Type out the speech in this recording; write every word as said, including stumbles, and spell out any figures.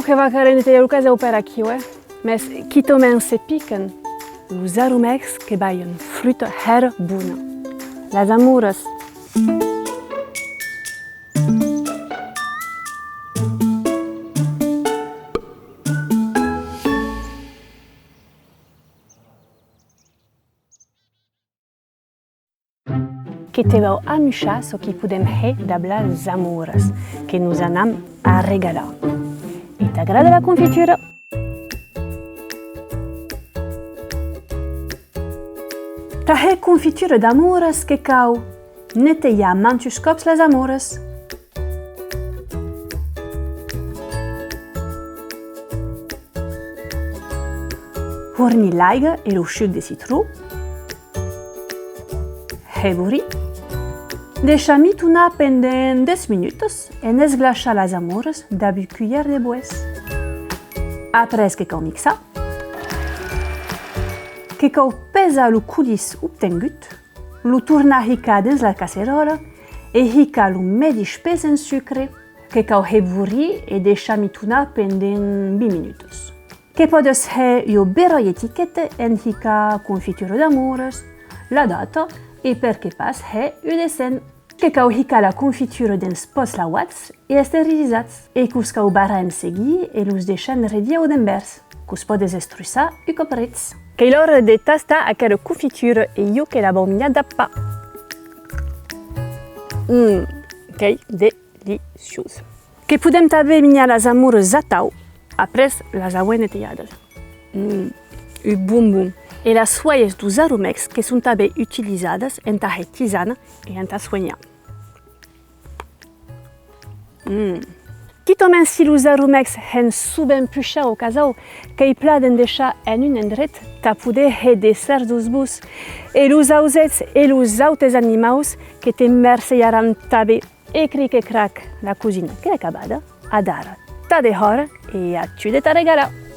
Que va caler netejar lo casèu per aquiu, eh? Mès quitament se pican, los aromècs que balhan fruta hèra bona. Las amores. Que te vau amuishar çò qui podèm hèr dab las amores, que nos anam arregalar. E t'agrada la confitura? Tà hèr confitura d'amores que cau netejar mantuns còps las amores. Hornir l'aiga e lo chuc de citron. Hèr borir. Deishar mitonar pendent dètz minutas en esglaishar las amores dab un culhèr de boès. Après que cau mixar. Que cau pesar lo colís obtengut. Lo tornar hicar dens la casseròla e hicar lo medish pes en sucre. Que cau hèr borir e deishar mitonar pendent vint minutas. Que pòdes hèr ua beròia etiqueta en hicar confitura d'amores, la data e perqué pas hèr un dessenh. Que cau hicar la confitura dens pòts lavats e esterilizats e que'us cau barrar en seguir e los deishar en rediau dens vèrs. Que'us pòdes estruçar un còp rets. Qu'ei l'ora de tastar aquera confitura e jo que la vau minjar dab pan. Mm, qu'ei deliciós. Que podèm tanben minjar las amores atau, après las auer netejadas. Mm, un bonbon. E las fuelhas deus aromècs que son tanben utilizadas entà hèr tisana e entà suenhar. Mm. Quitament si los aromècs hèn sovent puishar au casau, qu'ei plan de'n deishar en un endret tà poder hèr dessèrts deus bos. E los ausèths e los autes animaus que te mercejaràn tanben. E cric e crac, la cosina qu'ei acabada. Adara, tà dehòra e a tu de t'arregalar!